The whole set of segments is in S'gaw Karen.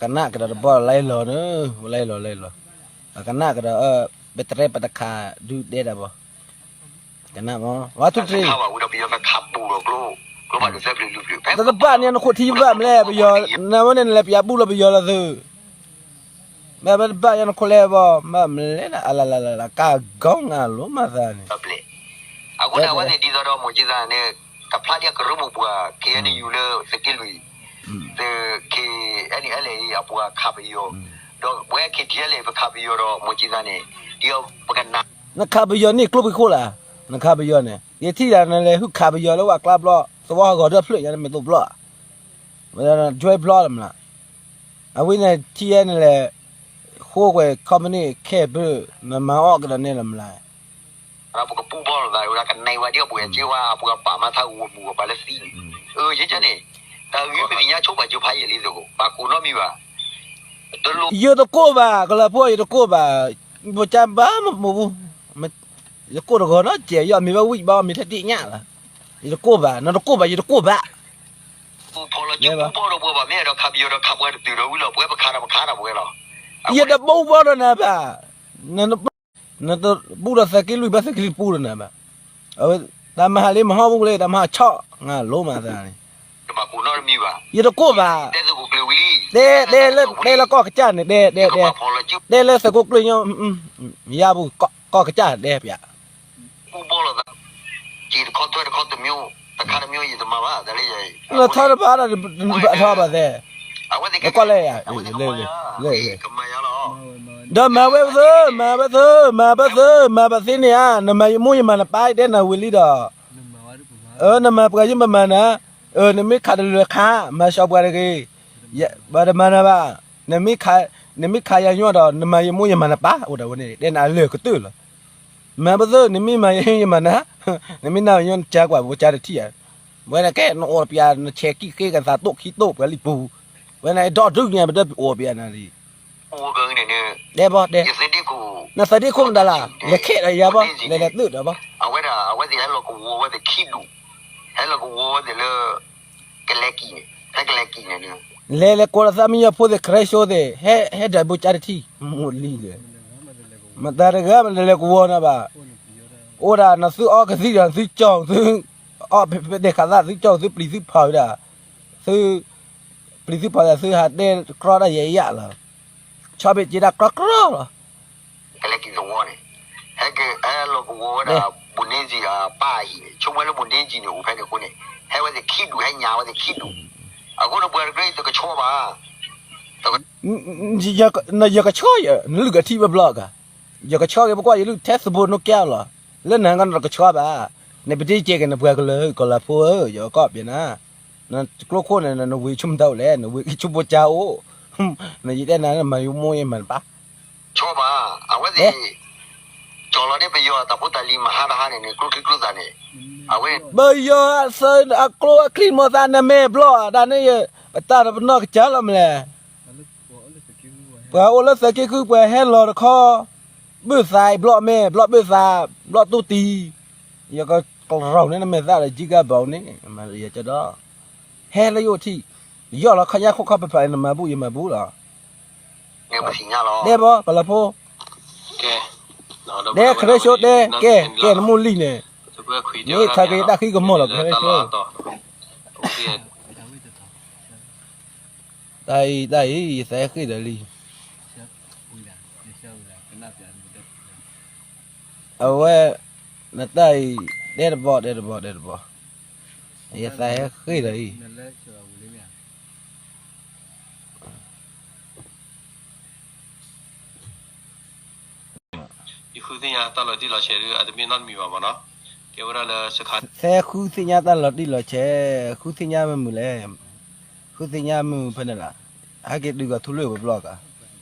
ကနၣ်ကဒီးတဘီလၢလီၤန့ၣ်, လၢလီၤလၢလီၤ, ကနၣ်ကဒီး, ပတရဲၣ်ပတခးဒုးဒဲဒၣ်ဘၣ်, ကနၣ်မ့ၢ် one two three, တဘၣ်န့ၣ်နခိၣ်ထံဘၣ်မလဲၣ်, ပယီၤ, နဝဲန့ၣ်နလဲၤပယၤဘူၣ်လီၤပယီၤလီၤသု, မ့ၢ်ပတဘၣ်ယၤနခိၣ်လဲၣ်ဘၣ်, မ့ၢ်မလဲၣ်ဒၣ်အလလလ ကါဂီၤငါလိၤမၤသးန့ၣ်, အဃိန့ၣ် အဝဲသ့ၣ်ဒ်သိးဒီးမိၢ်ကံသးန့ၣ်, ကဖျါဒ်အကရၢမိၢ်ပှၢ် ခ့ၣ်အဲၣ်ယူၣ်လၢသုးက့လွံၢ်, သုးခ့ၣ်, အဲၣ်နံၣ်အဲၣ်လဲၣ်အံၤ အပှၤခးပယီၤ, ဒီးပဝဲခ့ၣ်ထံးအဲၣ်လဲၣ် ပခးပယီၤဒီးမိၢ်ကံသးန့ၣ်, ဒ်ပကနၣ်, နခးပယီၤန့ၣ်ကျိပံၤခိၣ်လၢ, နခးပယီၤန့ၣ် ယထံၣ်ဒၣ်နလဲၤဟုၣ်ခးပယီၤလၢဝဲကျါဘျီ, သဝီဟးဂီၤဒၢဖျၢၣ်ညါနမ့ၢ်သိးဘျီ, ကၠွဲဘျီလၢမနုၤ, အဝဲန့ၣ်ထံၣ်အဲၣ်နလဲၤ, ဃိကွဲၤ company ခဲဘျၢၣ်, နမၤအီၣ်ကဒီးန့ၣ်လၢမနုၤ ပကပူၤဘီၣ်လိာ်သးဝဲဒၣ် ကနံၤဝဲဒ်အပှ့ၤအစ့ဝါ အပှၤပာ်မၤထါဂီၤမူအပှၤလၢသံန့ၣ်, ယကန့ၣ်, တၢ်ဂ့ၢ်ပသ့ၣ်ညါဆိပာ်စၢၤဖးယံာ်လံသကိး ပာ်ကိးနီတမံၤဘၣ်, ယတကိးဘၣ် ကလၢၤဖိ ယတကိးဘၣ်, ပကဘၣ်မပူၤ, ယကိးတဂီၤနီတစဲး ယမ့ၢ်ဘၣ်ဝံၣ်ဘၣ် မ့ၢ်ထဲတ့ၢ်ညၣ်လီၤ, ယတကိးဘၣ် နတကိးဘၣ် ယတကိးဘၣ်, ပူၤဖီလီၤစုပူၤဘီၣ်ဒီးပှၤဘၣ် မ့ၢ်အဲၣ်ဒိးခးပယီၤဒီးခးပှၤတတုၤဒီးဝံၤလီၤ ပဝဲပခးဒီးပခးဒီးပဝဲလီၤ, ယတဘိးဘီၣ်ဒီးနၤဘၣ်, နတဘူၣ်ဒီးသုးက့လွံၢ်ဘၣ် သုးက့လွံၢ်တပူၤဒီးနၤဘၣ်, အဝဲ, တၢ်မၤဟးလံမဟီၣ်ပူၤလံ တၢ်မၤဟးဆီၣ် ငါလိၤမးသးန့ၣ်, ယတကိးဘၣ်, တဲ, တဲလၢကီၢ်ကစၢ်န့ၣ် တဲ, တဲ, တဲ, တဲလၢသုးခိၣ်ကျၢၢ်ညီ, ယါပူၤ, ကီၢ်ကစၢ်တဲပျး နထီၣ်တဘၣ်ဒီး နဘၣ်ထီၣ်ဘၣ်သဲ, နကွၢ်လဲၣ်ယၤ, လၢ, လၢ, လၢ, ဒီးမၤဝဲပသ့, မၤဝဲသ့, မၤဝဲသ့, မၤဘၣ်သ့န့ၣ်ဧါ, နမၤယမိၢ်ယမၤနပၢ်တဲနၤဝံၤလံဒီး, နမၤပှၤယုၢ်ပမၤနၤ, နမ့ၢ်ခးတလၢခး မၤစီၤပှၤတဂ့ၤ, ဘၣ်တမၤနၤဘၣ်, နမ့ၢ်ခးယၤညီဒီး နမၤယမိၢ်ယမၤနပၢ် အိၣ်ဒၣ်ဝဲန့ၣ် တဲနၤလၢာ်ကတၢၢ်လီၤ. မၤပသ့ နမ့ၢ်မၤယၤယမၤနၤ, နမ့ၢ်နၤယကကွၢ်ပကစၢ်တထံၣ်ဧါ, ဝဲန့ၣ်ကဲ နအိၣ်ပျး နဆဲးကံၣ်ဃ့ကသးတိၢ်ခံတိၢ်ပှၤလံပူၤ, ဝဲန့ၣ်ဒီဒုညါပဒၢပအိၣ်ပျးနၤလံ, တဲဘၣ်တဲ, နသးဒ့ခိၣ်မတၤလၢ် လဲၤခဲဒီးယၤဘၣ် လဲၤလဲၤသုးဒီးဘၣ် အဝဲဒၣ် အဝဲသ့ၣ်ဟဲလီၤကဝီၤဝဲသ့ၣ်ခံဒူၣ်, ဟဲလီၤကဝီၤဝဲသ့ၣ်လၢ ကလဲၤကံၣ်န့ၣ်, ဟဲကလဲၤကံၣ်န့ၣ်, လဲၤလဲၤကိးလီၤသးမံညီဖိသ့ၣ် ခရဲၡိသ့ၣ် ဟဲ ဟဲဒၣ်ဘိကၠါတထံၣ် မိၢ်လံလဲၣ်, မတၤတဂၤမတၤလဲၤကဝီၤနၤဘၣ်, အိၣ်ဒၣ်နသုအီကသံဒီးသုကၠီၣ်သု, အီဖဲဖဲသ့ၣ်ခးသၣ်သုကၠီၣ်သုပျံၤသုဖီၣ်ဝဲဒၣ်, သု ပျံၤသုဖီၣ်ဒၣ်သုဟးတဲကြီတၢ်ယဲယလီၤ, ဆီဘ့ၣ်က့ၤဒၣ်ကြီကြီလီၤ. ကလဲၤကံၣ်သဝီန့ၣ်, ဟဲက့ၤဟဲလီၤကဝီၤဝဲဒၣ် ဘိၣ်န့ၢ်ကံၣ်အပၢ်အဟံၣ်န့ၣ်, ဆိကမိၣ်လၢဘိၣ်န့ၢ်ကံၣ်န့ၣ် အိၣ်ဖဲန့ၣ်အဃိန့ၣ်, ဟဲဝဲသ့ၣ်ခံဒူၣ် ဟဲညါဝဲသ့ၣ်ခံဒူၣ်, အဃိန့ၣ်ပှၤတကြၢးယတကဆီဘၣ်, ယကဆီယၤ နလုၢ်ကထံၣ်ဘျီဘျီက, ယကဆီက့ၤပကွၢ်ယလုၢ်ထဲသဘိနိကဲလီၤ, လၢနကနတကဆီဘၣ်, နပဒ့ကဲက့ၤနပှၤကလၢၤ ကီၤလၤဖိဧၢ ယကီၢ်ပျဲနၤ, နကျိခိၣ်န့ၣ် နဝံၤဆိကမိၣ်တၢ်အိၣ်လဲၣ် နဝံၤဆိကမိၣ်ကၠါအိၣ်, နယတဲနၤမၤယမိၢ်ယမၤနပၢ် ဆီဘၣ်, အဝဲသ့ၣ်, ကၠီလီၤန့ၣ်ပယီၤတၢ်ဖိတၢ်လံၤမဟါတဟါန့ၣ်န့ၣ် ကျိချံကျိသၣ်န့ၣ်, အဝဲ, ပယီၤအသးအကျိအချံမိၢ်သးနမဲာ်ဘျီၣ် တၢ်န့ၣ်, ပတၢ်ပနီၢ်ကစၢ်လီၤမလဲၣ်, ပှၤအိၣ်လၢသုးက့ဃုပှၤဟဲလီၤတခီ, ဘုၣ်သးဘျီၣ်မဲာ် ဘျီၣ်ဘုၣ်သး, ဘျီၣ်တူၢ်တံၢ်, ယကကရီၤန့ၣ်နမဲာ်သၣ်ဒီး ကံကါဘီန့ၣ်, ယကဒီး, ဟဲလၢယအိၣ်ထံၣ်, ယီၢ်လီၤခီညါခိၣ်ခီပဖး နမၤဘူၣ်ယမၤဘူၣ်လီၤ. တဲဘၣ် ကလၤဖိ, တဲ ခရဲၡိတဲ ကဲ ကဲ နမိၢ်လံၢ်န့ၣ်, မ့ၢ်ထါက့ၤတၢ်ဃံကမီၤလီၤ ခရဲၡိ, တၢ်အံၤ တၢ်အံၤ ယသးဟဲဃ့ၢ်ဒီးလံ, အဝဲ, နတၢ်အံၤ, တဲတဘီ တဲတဘီ တဲတဘီ, ယသးဟဲဃ့ၢ်ဒီးအံၤ ယဃုသ့ၣ်ညါတၢ်လီၤတံၢ်လီၤဆဲးဒ်အတမ့ၢ်နီတမံၤဘၣ်မနီၤ, ကဲဝဲဒၣ်လၢစခါ, ဟဲဃုသ့ၣ်ညါတၢ်လီၤတံၢ်လီၤဆဲး, ဃုသ့ၣ်ညါမ့ၢ်မုာ်လဲၣ်, ဃုသ့ၣ်ညါမုာ်ဖဲန့ၣ်လီၤ, ဟဲက့ၤတုၤကီၤထူလၢပဘျီကါ,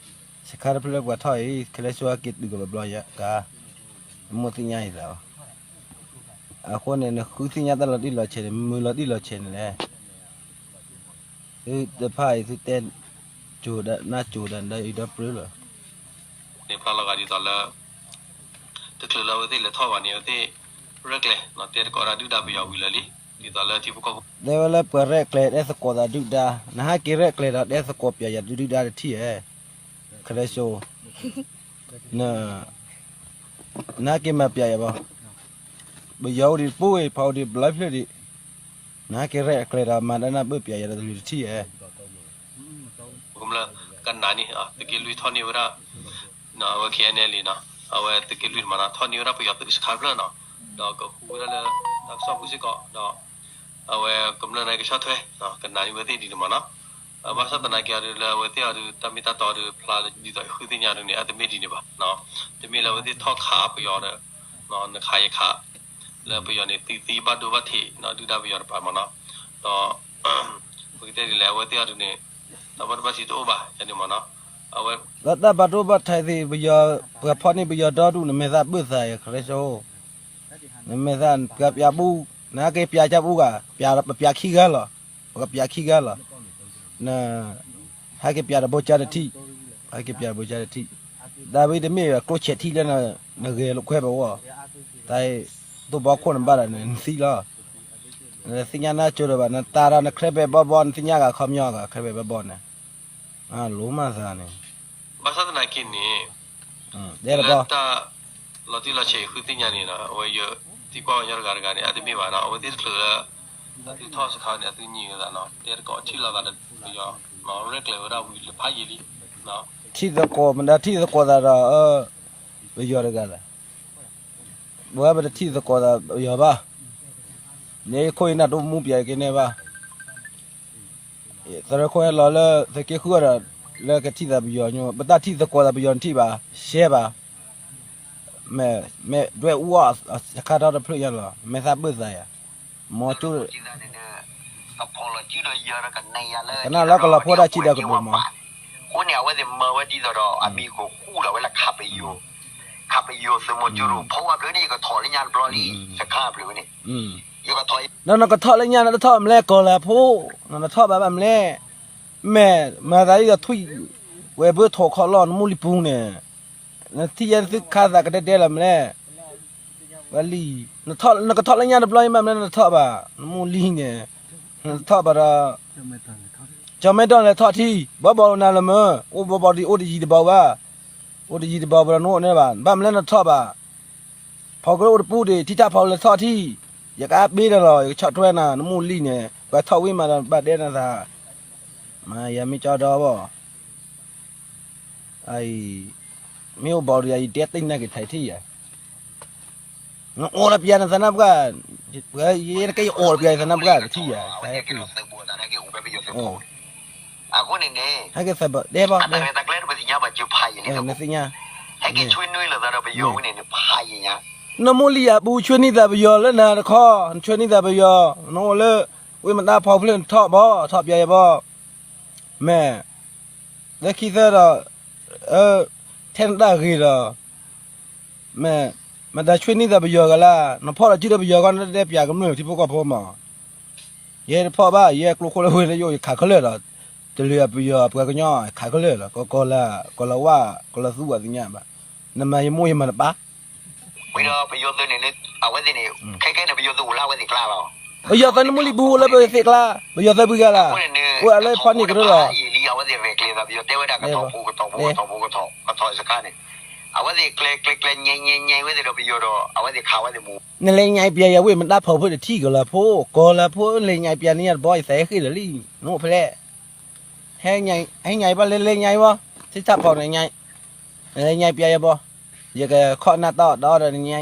စခါတဖျၢၣ်ပှၤထီၣ်အံၤ ခဲလၢာ်ဆိဟဲက့ၤတုၤကီၤပဘျီကါ, မိၢ်သ့ၣ်ညါအံၤသးဘၣ် အဃိန့ၣ် နဃုသ့ၣ်ညါတၢ်လီၤတံၢ်လီၤဆဲးန့ၣ် မုာ်လီၤတံၢ်လီၤဆဲးန့ၣ်လဲၣ်, သုတဖၣ်အံၤသုတဲ, ကၠိၤဒၣ်နၢ်ကၠိၤဒၣ်ဒီးအံၤဒီပြၢလီၤ, န့ၣ်ဖျါလီၤဂာ်ဒ်သိးလၢ, တချုးလၢအဝဲသ့ၣ်လဲၤထီၣ်ဘၣ်န့ၣ် အဝဲသ့ၣ်, ရဲၣ်ကျဲၤ, တဲတကိးဒၣ်ဒုၣ်ဒါပယီၤဝံၤလၢာ်လံ ဒ်သိးလၢထံဖိကီၢ်ဖိ တဲဝဲလၢပှၤရဲၣ်ကျဲၤတဲသကိးသးဒုၣ်ဒါ, နဟဲက့ၤရဲၣ်ကျဲၤဒီးတဲသကိးပၠးယၤဒုၣ်ဒါတထံၣ်ဧါ, ခရၢစိ နဟဲက့ၤမၤပၠးယၤဘၣ်, ပယီၤအိၣ်ဒံးတပူၤအံၤ ဖးအိၣ်ဒံးဘျီဖျၢၣ်ဒံး, နဟဲက့ၤရဲၣ်ကျဲၤဒီးမၤတၢ်နၢ်ပၢၢ်ပၠးယၤဒီးတလုၢ်တထံၣ်ဧါ. ကမျၢၢ်ကနၣ်န့ၣ် သုးက့လွံၢ်ထီၣ်န့ၢ်ဝဲဒၣ် အဝဲ K N L A နီၤ, အဝဲသုးက့လွံၢ်တမးနီၤ ထီၣ်န့ၢ်ဝဲဒၣ်ပယီၤသုးစခါဖျၢၣ်နီၤ, ဒီးကဟူးဝဲဒၣ်လၢ တၢ်ကစီၣ်ပူၤစ့ၢ်ကီး ဒီး အဝဲကမျၢၢ်န့ၣ်ကဆီၣ်ထွဲ ကနၣ်န့ၢ်ဝဲသ့ၣ်ဒ်န့ၣ်မးနီၤ, ဘၣ်ဆၣ်သနာ်က့အီၤဒုးလၢအဝဲသ့ၣ်အီၤဒုး တၢ်မ့ၢ်တၢ်တီဒုးဖျါလၢဒ်သိးဃုသ့ၣ်ညါဒုးန့ၣ် အတမ့ၢ်ဒ်န့ၣ်ဘၣ်, တမ့ၢ်လၢအဝဲသ့ၣ်ထီၣ်ခးပယီၤဒီး နခးယခး လၢပယီၤန့ၣ် သံသံဘၣ်ဒိဘၣ်ထံး ဒုၣ်ဒါပယီၤတပၤမးနီၤ, ဒီး ပကတဲဒ်လဲၣ် အဝဲသ့ၣ်အီၤဒုးန့ၣ် တၢ်ဘၣ်ဒိဘၣ်ထံးတအိၣ်ဘၣ် ယန့ၣ်မးနီၤ, အဝဲ လၢတၢ်ဘၣ်ဒိဘၣ်ထံးသ့ၣ် ပယီၤ ပှၤဖီၣ်န့ၢ်ပယီၤဒီဒူၣ်န့ၣ် မဲာ်သၣ်ဘၢၣ်သးယခရၢစိ နမဲာ်သၣ်ပှၤပၠးပူၤ, နဟဲက့ၤပၠးကၢပူၤဂၤ, ပပၠးခံဂၤလီၤ, ပကပၠးခံဂၤလီၤ, န ဟဲက့ၤပၠးတဘိကၢတထံၣ်, ဟဲက့ၤပၠးတဘိကၢတထံၣ်, တၢ်ဝဲတမ့ၢ်ကျိဆဲးထံၣ်လၢနဂဲၤလိာ်ကွဲဘၣ်ဝဲ, တၢ် တိၢ်ဘီခိၣ်နဘၣ်ဒီးနသံလီၤ, နသ့ၣ်ညါနၢ်ကၠိဒီးဘၣ် နတၢ်ဒီးနခရၢဘဲဘီဘီ နသ့ၣ်ညါဂၤခီပညီဂၤခရၢဘဲဘီဘီန့ၣ်, လိၤမးသးန့ၣ်, ဘၣ်ဆၣ်သနာ်က့န့ၣ် တဲတဘီ လၢတၢ်လီၤတံၢ်လီၤဆဲးဃုသ့ၣ်ညါန့ၣ်နီၤ အဝဲယသံကွၢ်ဝဲညီတဂၤတဂၤန့ၣ် အတမ့ၢ်ဘၣ်နီၤ အဝဲသ့ၣ်တချုးလၢ အသုထီၣ်စခါန့ၣ် အသုညံးဝဲသးနီၤ တဲတကိးထံၣ်လိာ်သးဒီးပယီၤ ရဲၣ်ကျဲၤဝဲဒၣ်ဝံၤလၢဖးယံာ်လံ, ထံၣ်သကိးမတၤထံၣ်သကိးသးဒီး ပယီၤတဂၤလီၤ, ပဝဲပတထံၣ်သကိးသးပယီၤဘၣ်, န့ၣ်ခိၣ်အံၤနၢ်တအိၣ်မူပယီၤက့ၤန့ၢ်ဘၣ် သရၢခိၣ်ဟဲလီၤလၢ သုးက့ဃုအီၤဒီး လၢကထံၣ်သးပယီၤညိ ပတၢ်ထံၣ်သကိးသးပယီၤနထံၣ်ဘၣ် ရှဲဘၣ်, မ့ၢ်ဒွဲၣ်အူအီၣ်အခါထီၣ်တဖျၢၣ်ညါလီၤ မဲာ်သၣ်ဘၢၣ်သးယၤ, မီၤကၠိ ကနၣ်လၢကလီၤဖိတၢ်စံးဒီးကဒိၣ်မး, အဃိန့ၣ် အဝဲသ့ၣ်မၢဝဲဒ်သိးဒီး အမံၤကဃူဒီးဝဲလၢခးပယီၤ, ခးပယီၤသုးမီၤကၠိရိၤ ဖိအဘျုးန့ၣ် ယကထီၣ်လၢညါတဘျီလံ စခါအဘျုးန့ၣ်, ယကထီၣ် နနကထီၣ်လၢညါနတထီၣ်မလဲၣ်ကီၤလၤဖိ, နနထီၣ်ဘၣ်ဘၣ်မလဲၣ်, မ့ၢ် မၤသးဒ်သိးထွံၣ် ဝဲဘၢထိၣ်ခီၣ်လီၢ်နမိၢ်လံၢ်ပူၤန့ၣ်, နထံၣ်ယဲသုခါသးကဒဲဒဲလီၤမလဲၣ်, ဝဲလံ, နကထီၣ်လၢညါတဘျီမ့ၢ်မလဲၣ်နထီၣ်ဘၣ်, နမိၢ်လံၢ်န့ၣ်, နထီၣ်ဘၣ်ဒီး ကၠီမဲဒီၣ်လဲၤထီၣ်ထံ, ဘီဘီနၤလၢမ့ၢ်, အိၣ်ဘီဘီဒ်အိၣ်တယံၤတဘီဘၣ်, အိၣ်တယံၤတဘီဘၣ်ဒီးနအိၣ်န့ၣ်ဘၣ်, ဘၣ်မလဲၣ်နထီၣ်ဘၣ်, ဖီကရၢအိၣ်တပူၤဒံး ထံတၢ်ဖီလဲၤထီၣ်ထံ, ယကအါဘ့ဒီးလီၤ ယကဆီၣ်ထွဲနၤ နမိၢ်လံၢ်န့ၣ် ပှၤထီၣ်ဝံၣ်မးဒီးဘၣ်ဒဲနသး, မၤယၤမ့ၢ်ကၠီဒီဘီ အံၤ, မ့ၢ်အိၣ်ဘီဒံးယၤ ယဒဲတ့ၢ်နၤက့ၤထံထံယၤ, နအိၣ်လၢပျၢၤနသးနါပှၢ်, ယဲနကဲယအိၣ်လၢပျၢၤယသးနါပှၢ်ကထံယၤ, အဃိန့ၣ်န့ၣ်, ဟဲက့ၤသးဘၣ်ဒဲဘၣ်, နသ့ၣ်ညါ, နမိၢ်လံၢ်ယၤပူၤဆှၢန့ၢ်သးပယီၤလၢနၤတခီ, နဆှၢန့ၢ်သးပယီၤ, နအိၣ်လၢ, ဝ့ၢ်မတၢ်ဖီဖျၢၣ်နထီၣ်ဘီ, ထီၣ်ပျၢၤယဘီ, မ့ၢ် လၢခံသၢဒီး, ထဲနတၢ်ဂ့ၤဒီး, မ့ၢ်, မတၤဆှၢန့ၢ်သးပယီၤဂၤလၢ်, နဖီၣ်ဒီးစုဒီးပယီၤဂီၢ် နတတဲပၠးကမျၢၢ်ထံဖိကီၢ်ဖိမး, ယဲတဖီၣ်ဘၣ် ယဲကျိခိၣ်လၢဝဲလၢယအိၣ်ယခးခဲလၢာ်ဒီး, တလုၢ်အပယီၤပှၤကညီခးခဲလၢာ်လီၤ ကကီၤလၤ, ကီၤလၤဝါ, ကီၤလၤသူအသ့ၣ်ညါဘၣ်, နမၤယမိၢ်ယမၤနပၢ် ဝံၤဒီးပယီၤသုးန့ၣ်, အဝဲသ့ၣ်န့ၣ်, ခဲကဲန့ၣ် ပယီၤသုးအိၣ်လၢအဝဲသ့ၣ်ကျါလီၤ. ပယီၤသုးနမိၢ်လံၢ်ပူၤအိၣ်လၢပဝဲသ့ၣ်ကျါ, ပယီၤသုးပှဲၤဂၤလၢ်, အိၣ်လၢဖီၣ်န့ၢ်ကရၢလီၤ. အဝဲသ့ၣ်ကျဲကျဲကျဲ ပယီၤတဲဝဲဒၣ်ကထီၣ်ဖိကထီၣ်ဖိကထီၣ်ဖိကထီၣ်ဖိကထီၣ်စခါန့ၣ်, အဝဲသ့ၣ်ကျဲကျဲကျဲ ညဲညဲညဲဝဲသ့ၣ်ဒီးပယီၤဒီး အဝဲသ့ၣ်ခးဝဲသ့ၣ်မူ နလဲၤညါပျဲယဝ့ၢ်မတၢ်ဖီဖိတထံၣ်ကလီၤဖိ, ကီၤလၤဖိလဲၤညါပျဲန့ၢ်ယၤတဘီ ယသးဟဲဃ့ၢ်လၢာ်လံ, နအိၣ်ဖဲလဲၣ်, ဟဲညါဘၣ်လဲၤလဲၤညါဘၣ်, ထံဆၣ်ဖီန့ၣ်, လဲၤညါပျဲယဘီ, ယကခီၣ်နၢ်တီၢ်ဒီးနညါ,